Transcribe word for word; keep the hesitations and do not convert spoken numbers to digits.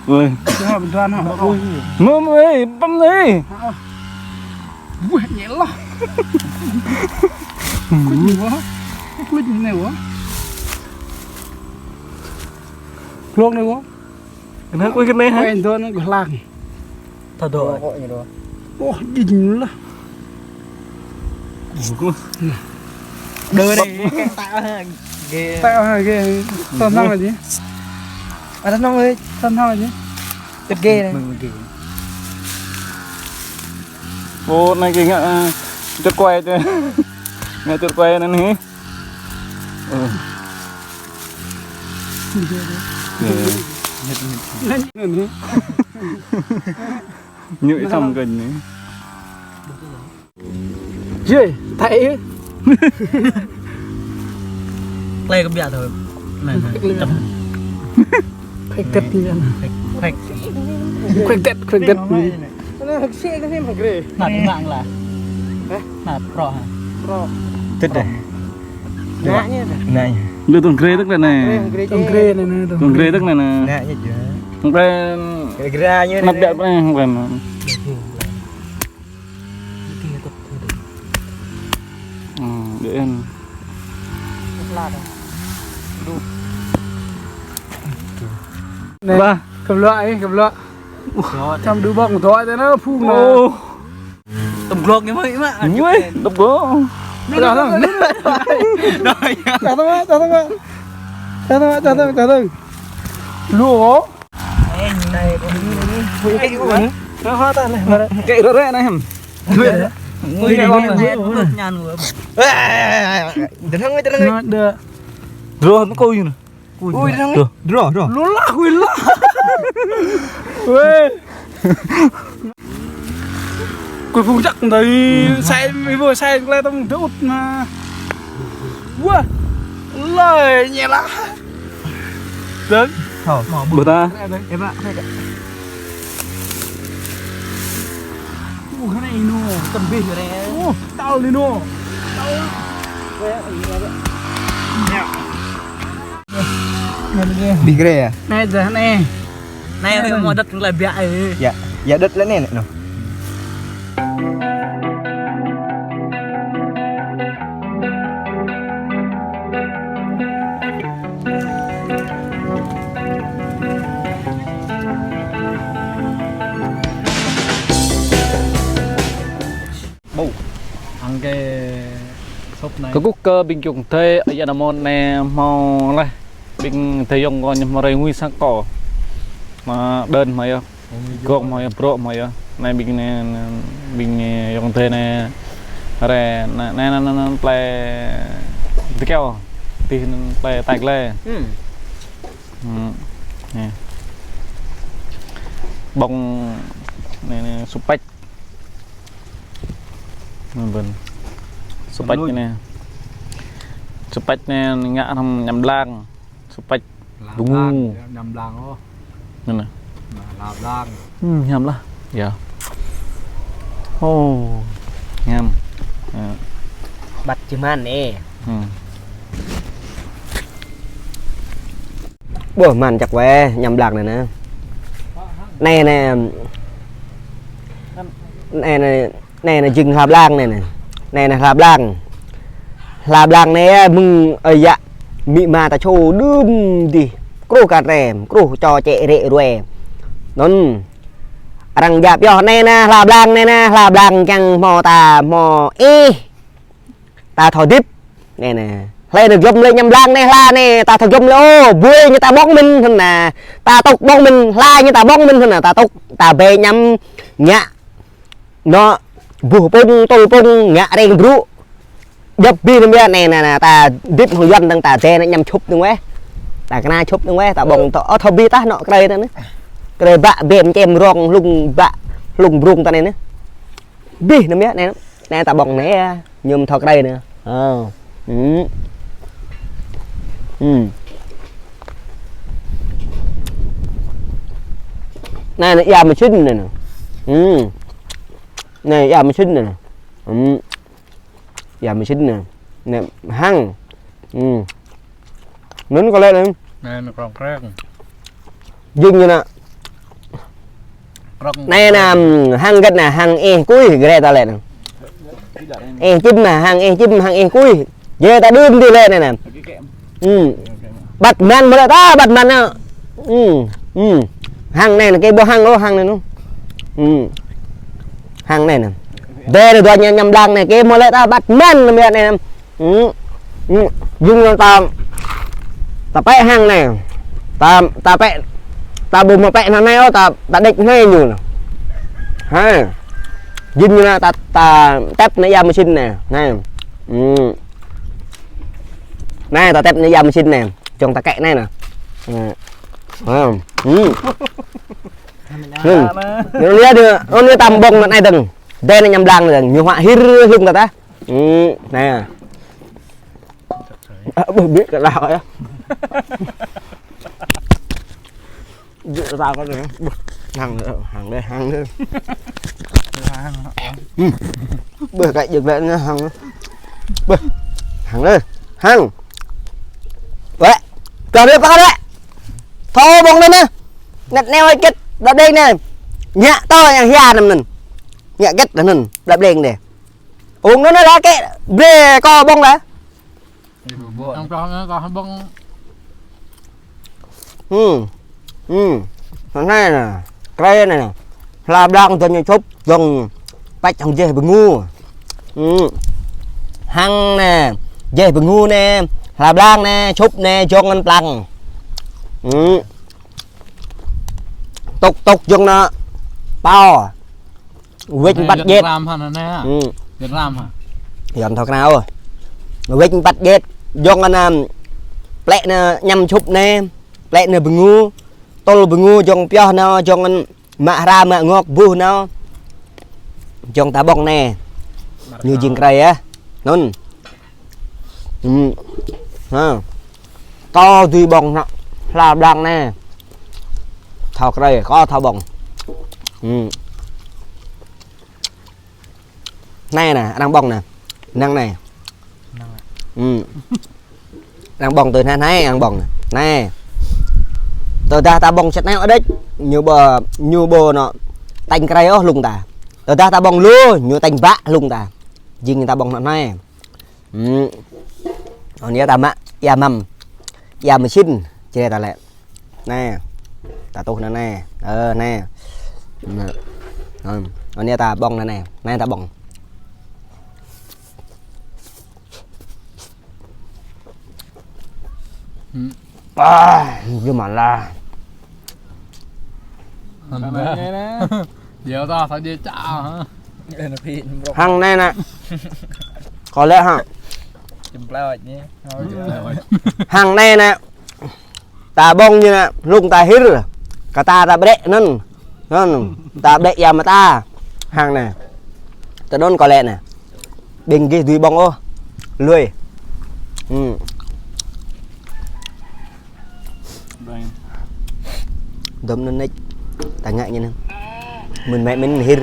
Ôi. Mơ, mơ, ê, păm đi. Wah, ñe lah. Kulit ni wah. Kulit ni wah. Klok ni wah. Kena kulit kena, ha? Kulit ni wah. Thâo dŏ. Rơkŏk ñu dŏ. Ôh, djinh lah. Đơ đê, kĕ ta ha, gê. Ta ha, gê. Tơm năng gì? À, tơm năng đi. Tơm năng gì? Tơm gê này. Ơ, anai kơ ngă, ơ, chuột quay tơ. Ngă chuột quay anai anai. Ơ. Ñu ih tăm kơ ñu. Yê, tai. Klai kơ biă thôi. Anai, anai. Khuek tĕt ñu anai. Khuek. Khuek tĕt, khuek tĕt. Anai, hơ̆k sĕ kơ hiam hơ̆k rê. Năt măng lah. Hă? Năt pro ha. Pro. Tĕt deh. Nă ñu deh. Nă ñu. Lu tong grê tĕt anai. Tong grê anai, anai, tong grê tĕt anai, anai. Nă ñu deh. Tong grê. Grê ñu. Năt biă anai, anai. Ơ, deh. Anai. Ba. Kơbloh, ê, kơbloh. Čăm đu bŏng dŏ tơ anai phung anai. Ơ. Tơm glok ñu mơ̆, mă. Ñu ơi, tơm glok. Dah, dah. Dah, dah. Dah, dah, dah, dah. Dah, dah, dah, dah, dah. Lu, ơ. Ơ, hă ta anai, mă. Kĕ rơ̆ rơ̆ anai hăm. Ui, ui, ui, ui. Ơ, ơ, ơ, ơ, ơ. Dơ̆ng, dơ̆ng. Nă deh. Dro, mă kơ ñu anai. Ui, dro, dro. Lu lah, ui lah. Ui. Kui phung čăk đơi, sai, ih ƀuh sai klai tơm dơ̆ ŭt anai. Wah. Lơi ñe lah. Dơ̆ng. Thâo. Ƀu ta. Ơ, ƀă. Ơ, anai ñu, tơm bih anai. Ơ, tal ñu. Tal. Bih grê hă? Anai deh, anai. Anai, anai, mơ̆ đĕt lĕ biă ơi. Yă, yă đĕt lĕ anai, anai, anai. Ƀu. Hăng kơ sop anai. Kơkuh kơ ƀing ayŏng adơi, ayŏng amôn anai hmâo laih. Ƀing ayŏng adơi kâo ñu hmâo rai ngui sang kâo. Mă đơ̆n hmâo yơh. Gŏk hmâo yơh, brŏ hmâo yơh. Anai ƀing anai, ƀing ayŏng adơi anai. Rai, anai, anai, anai, anai, plei Dkeo. Tih anai plei Taglai. Hmm. Hmm. Anai. Ƀơ̆ng anai, anai, sŭp pĕč. Anai ƀơ̆n. Sŭp pĕč anai. Sŭp pĕč anai ngă hrŏm añăm blang. Sŭp pĕč. Hla blang, añăm blang ôh. Anai. Anai, hla blang. Hmm, añăm lah. Yă. Ơ. Añăm. Yă. Băt čơman ê. Hmm. Ƀuh, man čăk weh, añăm blang anai anai. Anai anai. Anai anai. Anai anai jing hla blang anai anai. Anai anai hla blang. Hla blang anai mơ̆ng, ơ, yă, amĭ ama ta čô đưm dih. Kruh kar rem, kruh čô čĕ rĕ ruai. Anŭn. Arăng djăp yơh anai anai hla blang anai anai, hla blang kiăng hmâo ta hmâo ih. Ta thâo hơdip. Anai anai. Hlơi anai glŏm lĕ añăm blang anai hla anai, ta thâo glŏm lĕ ôh, ƀuê ñu ta ƀơ̆ng mơ̆n anai. Ta tŭk ƀơ̆ng mơ̆n, hla ñu ta ƀơ̆ng mơ̆n anai, ta tŭk, ta ƀĕ añăm ngă. Anŏ, ƀuh pŭng, tŭl pŭng, ngă reng brŭ. Djŏp abih anŭn biă anai, anai, anai, ta hơdip hăng Yuan dơ̆ng ta dê anai añăm čŭp dơ̆ng weh. Ta kơna čŭp dơ̆ng weh, ta ƀơ̆ng tŏ, ơ, thâo abih tah anŏ krơi ta anai. Krơi bă bem čem rong hlung bă, hlung brung ta anai anai. Abih anŭn biă anai, anai ta ƀơ̆ng anai yơh. Ñu mơ̆ thâo krơi anai. Ơ. Hm. Hm. Anai, anai, ia mơsĭn anai, anai. Hm. Anai, ia mơsĭn anai, anai. Hm. Ia mơsĭn anai. Anai, hăng. Hm. Anŭn kơ lĕ anai. Anai, anai, krong kreng. Jing ñu anai. Anai anăm, hăng hơget anai, hăng ih kuih, gre ta lĕ anai. Ih čim anai, hăng ih čim, hăng ih kuih. Jĕ ta đưm dih lĕ anai anai. Ư. Băt măn mơ̆ lĕ ta, băt măn anai. Ư, ư. Hăng anai anai, kơ ƀu hăng ôh, hăng anai anai. Ư. Hăng anai anai. Dê anai dua ñu añăm blang anai, kơ mơ̆ lĕ ta băt măn anai anai. Ư. Ư. Jing anŭn ta, ta pĕ hăng anai. Ta, ta pĕ, ta ƀu mă pĕ anai anai ôh, ta, ta đĕč anai ñu anai. Ha. Jing anŭn ta, ta tĕp anai ia mơsin anai. Anai. Ư. Anai, ta tĕp anai ia mơsin anai. Čŏng ta kĕ anai anai. Anai. Ha. Ư. Ư. Anŭn ia dih, anŭn ia ta ƀơ̆ng anai dơ̆ng. Dê anai añăm blang dơ̆ng. Ñu huă hir hlung ta ta. Ư, anai. Ơ, ƀuh, ƀiă kơ đao yơh. Ƀiă kơ đao kơ anai. Ƀuh, hăng, hăng đơi, hăng đơi. Ư. Ƀuh, kơ jơk lĕ anai hăng. Ƀuh, hăng đơi, hăng. Wĕ, kơ đơi pă kơ đơi. Thâo ƀơ̆ng anŭn anai. Ngăt neo ai gĕt, đa đeng anai. Ñă tơ yang hia anŭn anŭn. Ñă gĕt anŭn anŭn, đa đeng đơi. Ung anŭn anai lĕ kĕ, brơi kâo ƀơ̆ng lĕ. Ƀơ̆ng kâo, kâo ƀơ̆ng. Ư. Ư. Anai anai. Krơi anai anai. Hla blang dŏ ñu čŭp, dŏ pĕč hăng jeh bơngu. Ư. Hăng anai. Jeh bơngu anai. Hla blang anai, čŭp anai, dŏ ngăn plang. Ư. Tŭk, tŭk dŏ anai. Pao. Wĕč anai păt jĕt. Ram hă anai. Ư. Việt Nam hă? Yua thâo krao. Wĕč păt jĕt. Dŏ anai, plĕ anai añăm čŭp anai. Plĕ anai bơngu. Tŭl bơngu dŏ pioh anai, dŏ anai mă hra mă ngŏk ƀuh anai. Dŏ ta ƀơ̆ng anai. Ñu jing krơi yơh. Anŭn. Ư. Ha. Kâo dưi ƀơ̆ng anai. Hla blang anai. Thâo krơi, kâo thâo ƀơ̆ng. Ư. Anai anai, arăng ƀơ̆ng anai. Năng anai. Năng anai. Ư. Arăng ƀơ̆ng tui anai anai, arăng ƀơ̆ng anai. Anai. Tơdah ta ƀơ̆ng sĭt anai ôh đĕč. Ñu ƀu, ñu ƀu anŭn tañ krơi ôh hlung ta. Tơdah ta ƀơ̆ng lu, ñu tañ bă hlung ta. Jing ta ƀơ̆ng anai anai. Ư. Anŭn ia ta mă, ia măm. Ia mơsin, čre ta lĕ. Anai. Ta tuh anai anai. Ơ, anai. Anai. Anŭn ia ta ƀơ̆ng anai anai. Anai ta ƀơ̆ng. Ư. Ơ, gơmala. Anai. Djơ̆ ta, sa djơ̆ čă hă? Hăng anai anai. Kâo lĕ hă. Hăng anai anai. Ta ƀơ̆ng ñu anai, hlung ta hir. Kơ ta ta brĕ anŭn. Anŭn, ta brĕ ia mơta. Hăng anai. Tơ anŭn kâo lĕ anai. Ƀing gih dưi ƀơ̆ng ôh. Lui. Dŏm anŭn nĕč. Ta ngă ñu anŭn. Mơ̆n mĕ mơ̆n hir.